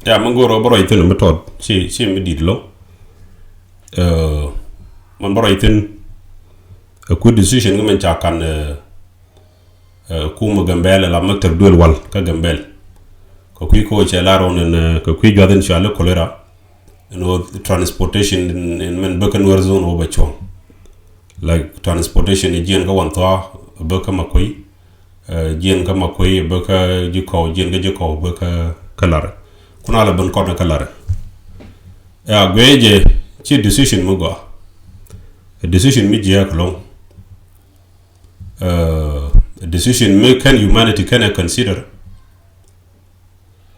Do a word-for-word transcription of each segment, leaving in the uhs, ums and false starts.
Ya, mi go̱o̱r ɣä bä ruac thi̱n mi tɔt ci, ci mi di̱t lo̱. Ɛ, man bä ruac thi̱n, ɛ, ku decision kä min ca kan, ɛ, ɛ, kumɛ Gambɛl, la maktab duel wal kä Gambɛl. Kɛ kui̱ ko̱ cɛ lar ɣän ɛn, ɛ, kɛ kui̱ juath in cɔal i̱ cholera. Ɛn ɣöö transportation in, in min bä kä Nuer zone ɣöö bɛ cuɔ̱ŋ. Like transportation in jiɛn kä Wanthua bä kä Makuei. Ɛ, jiɛn kä Makuei bä kä Ji̱kɔw, jiɛn kä Ji̱kɔw bä kä, kä Larɛ. Kun a la ben kɔn kä Larɛ. Ya, guiɛ jɛ ci decision mi gɔaa. Ɛ decision mi jiääk ɛlɔ̱ŋ. Ɛ, decision mi kɛn humanity kɛn ɛ consider.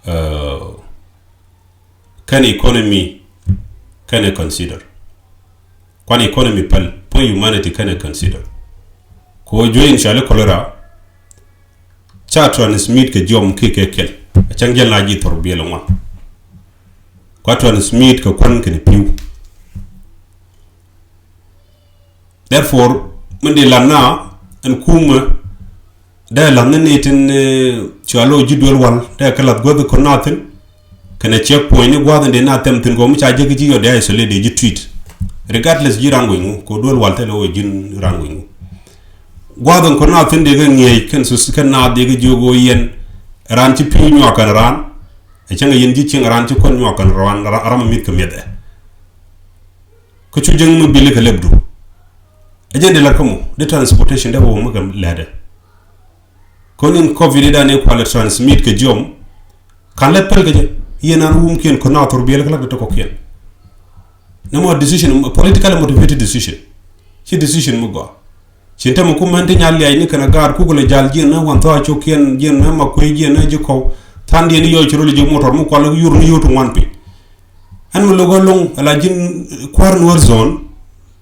Ɛ, kɛn economy kɛn ɛ consider. Kuan economy päl, puɔ̱ny humanity kɛn ɛ consider. Kɛ ɣöö juey in cɔal i̱ cholera ca transmit kɛ jiɔam kiɛ kɛ kɛl. A cäŋ jɛn la ji̱ thor biɛl ŋuan. Kua transmit kɛ kuän kɛnɛ pi̱w. Therefore, min dee lat na ɛn kumɛ dee la̱th ni ni tin, ɛ, cua lo̱ ji̱ duel wal, dee kɛ la̱th guäth kɔn na thi̱n. Kɛnɛ check point ni gua̱a̱th in dee na thɛm thi̱n kɛ mi ca jek ji̱ yɔ dee isolate dee ji̱ treat. Regardless ji̱ ran wec ŋu, kɛ duel wal thilɛ wec ji̱n ran wec ŋu. Gua̱a̱th in kɔn na thi̱n dee kɛ ŋi̱eec, kɛn sus, kɛn na dee kɛ jiök ɣöö yɛn, ran ci pi̱w nyuak kɛn ran, ɛ cäŋ yɛn ji̱ cieŋ ran ci kɔn nyuak kɛn ran, ra-, ram mi mi̱th kɛ mi̱eth ɛ. Kä cu jiäŋ mi bil kɛ lɛpdu. Ɛ jɛn dee la̱t kä mɔ, dee transportation dee wä mɔ kɛ lɛtdɛ. Kɔn in covid i̱ dan i̱ kualɛ transmit kɛ jiɔam. Kan lɛ päl kɛ jɛ, yɛn an wumkiɛn kɔn a thor biɛl kɛ la̱t kɛ tɔkɔkiɛn. Nɛ mɔ decision, politically motivated decision. Ci decision mi gɔaa. Cin te mi kumɛn ti nyal liac ni kɛn a gaat kukɛ lɛ jal jiɛn ni Wanthua cokiɛn, jiɛn ni Makuei, jiɛn ni Ji̱kɔw. Thandiɛn i̱ yɔc ci rol i̱ ji̱ motor mi kual i̱ yur ni yur ti ŋuan piny. Ɛn mi lo̱k ɣä lo̱ŋ ala ji̱n kua̱r Nuer zone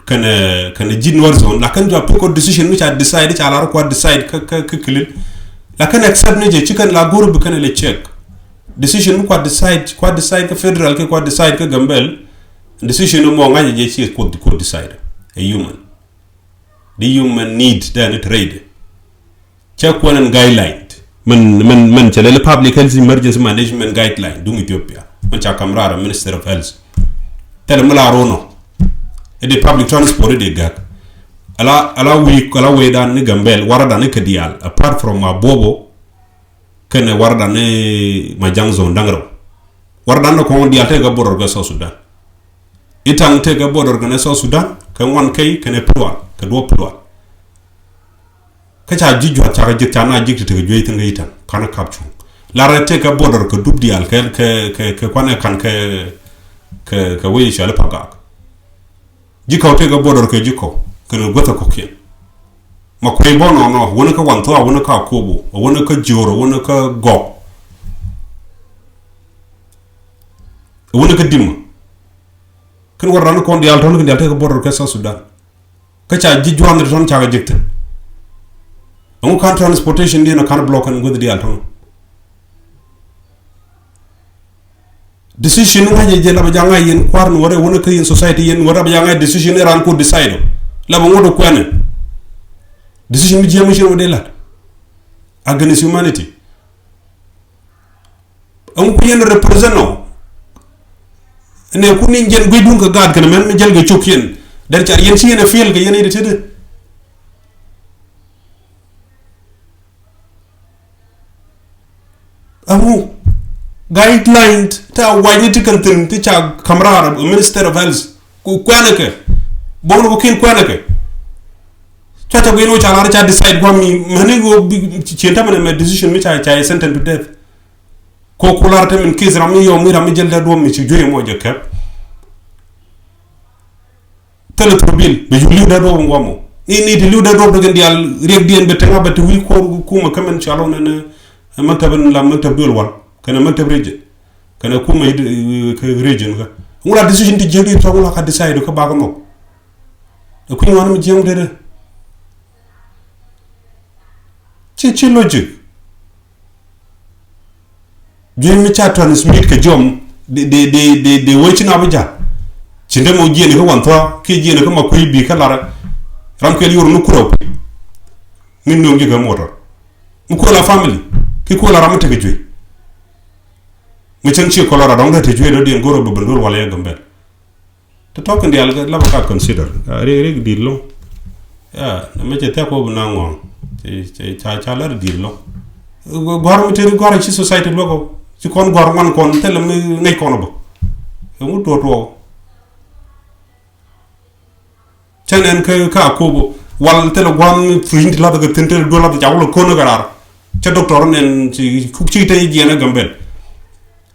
kɛnɛ, kɛnɛ ji̱ Nuer zone, lakin jua pick up decision mi ca decide, ca lar kua decide kä, kä, kä kilil. Lakin accept ni jɛ ci kɛn la go̱r bi kɛn lɛ check. Decision mi kua decide, kua decide kä federal kɛ kua decide kä Gambel. Decision mi mɔ ŋa̱c jɛ ci kua, kua decide. A human. Di human need dee ni trade. Cɛ kuɛn ɛn guideline. Min, min, min cɛ lɛli public health emergency management guideline duŋ Ethiopia. Min ca kam raar Minister of Health. Thilɛ mi la ronɔ. I̱ di public transport i̱ di gak. Ala, ala wi̱i̱, ala wecdan ni Gambel, waradan ni kɛ diaal. Apart from Abobo, kɛnɛ waradan ni Majaŋ zone da̱ŋ rɛw. Waradan ni kɔŋ diaal tëë kɛ border kɛ South Sudan. Itaŋ tëë kɛ border kɛnɛ South Sudan, kɛ ŋuan kɛy, kɛnɛ Pulual, kɛ duɔ̱p Pulual. Kä ca ji̱ juath ca kɛ ji̱k, ca na ji̱k ti tekɛ juey thi̱n kä Itaŋ, ka̱n kap cuŋ. Larɛ tëë kɛ border kɛ dup diaal, kɛ, kɛ, kɛ, kɛ kuanɛ ka̱n kɛ, kɛ, kɛ wec cɔali Pagak. Ji̱ kɔw tëë kɛ border kɛ Ji̱kɔw, kɛnɛ guäth ɛ kɔ̱kiɛn. Makuei bä nɔnɔ, wänä kä Wanthua, wänä kä Akobo, wänä kä Jior, wänä kä Gɔk. Wänä kä Dimma. Kɛn waradan ni kɔn diaal tɔ̱n, kɛn diaal tëë kɛ border kɛ South Sudan. Kä ca ji̱ jua̱a̱n tɔ̱n ca kɛ ji̱k thi̱n. Ɛŋu ka̱n transportation diɛn ɛ ka̱n block ɛn guäth diaal tɔ̱n? Decision ŋa̱c jɛ, jɛ la bɛ ja̱ ŋa̱c yɛn kua̱r ni wärɛ, wänä kä yɛn society yɛn wärɛ bɛ ja̱ ŋa̱c decision i̱ ran ku decide. La bɛ ŋot ɛ kuɛnɛ. Decision mi jiäk mi cin wä dee lat. Against humanity. Ɛŋu ku yɛn represent nɔ? Nɛ ku ni jɛn guic duŋ kɛ gaat kɛnɛ mɛn mi jäl kɛ cok yɛn. Dɛr car yɛn ci yɛn ɛ feel kɛ yɛn i̱ di titdi. Ɛŋu guideline ti a wacni ti kɛn thi̱n ti ca ka̱m raar Minister of Health ku kuɛnɛ kɛ bo̱ŋni ku ki̱n kuɛnɛ kɛ. Cua ca guic ni wä ca lar ca decide gua̱mi mäni wä bi cien tämɛ nɛ mɛ decision mi ca ca sentence to death. Ko ku lar te min case ram mi yɔm mi ram mi jäl dee duɔm mi ci juey mɔ jɛ kɛp. Thilɛ thurbil bi cu li̱w dee duɔm ŋuɔmɔ. Ni ni ti li̱w dee duɔm dee kɛn diaal riɛk diɛn bɛ teŋa bɛ ti wi̱i̱ kuɔr kumɛ kä min cɔal wä nɛnɛ. Ɛ maktab in la maktab duel wal kɛnɛ maktab region. Kɛnɛ kumɛ kɛ region kä ŋu la decision ti jiäk di thɔk ŋu la ka decide kä bakä mɔk. Ɛ kui̱ ŋuan mi jiäk dee dee. Ci ci logic. Juey mi ca transmit kɛ jiɔam di di di di wee ci na bi ja̱l. Ci ndɛ mɔ jiɛn kä Wanthua kiɛ jiɛn kä Makuei bi kä Larɛ. Ram kɛl yor ni kurɛ kui̱. Mi nööŋ ji̱ kɛ motor. Mi kuɛ la family ki kuɛ la ram mi tekɛ juey. Mi cäŋ ci kɔlɔra dɔ̱ŋ dee te cuee dɔ̱diɛn go̱r ɔ bi ben duel walɛ ɛ Gambɛl. Te tɔ̱ kɛn diaal la bä ka consider. Rik rik di̱t lo̱ŋ. Ya, nɛ mɛ cɛ thiak kɔ bi na ŋɔ̱ɔ̱ŋ. Cɛ cɛ ca ca lar di̱t lo̱ŋ. Gua̱r mi te ri gua̱r ci society luäk ɔ. Ci kɔn gua̱r ŋuan kɔn thilɛ mi ŋäc kɔn ɔ bä. Ɛŋu tuɔɔk tuɔɔk. Cä nɛn kä kä Akobo wal thilɛ gua̱n thui̱ny ti lath kɛ thi̱n thilɛ duel lath ca wulɛ ko̱n kä raar. Cä doctor nɛn ci kuk ci te jiɛn ɛ Gambɛl.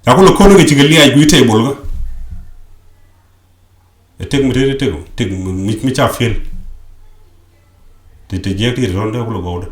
Ca kulɛ ko̱n kɛ ci kɛ liac gui̱ table kä. Ɛ tek mi te tek tek mi mi ca fiel. Ti te jiɛk ti te rɔn dee kulɛ gɔwdɛ.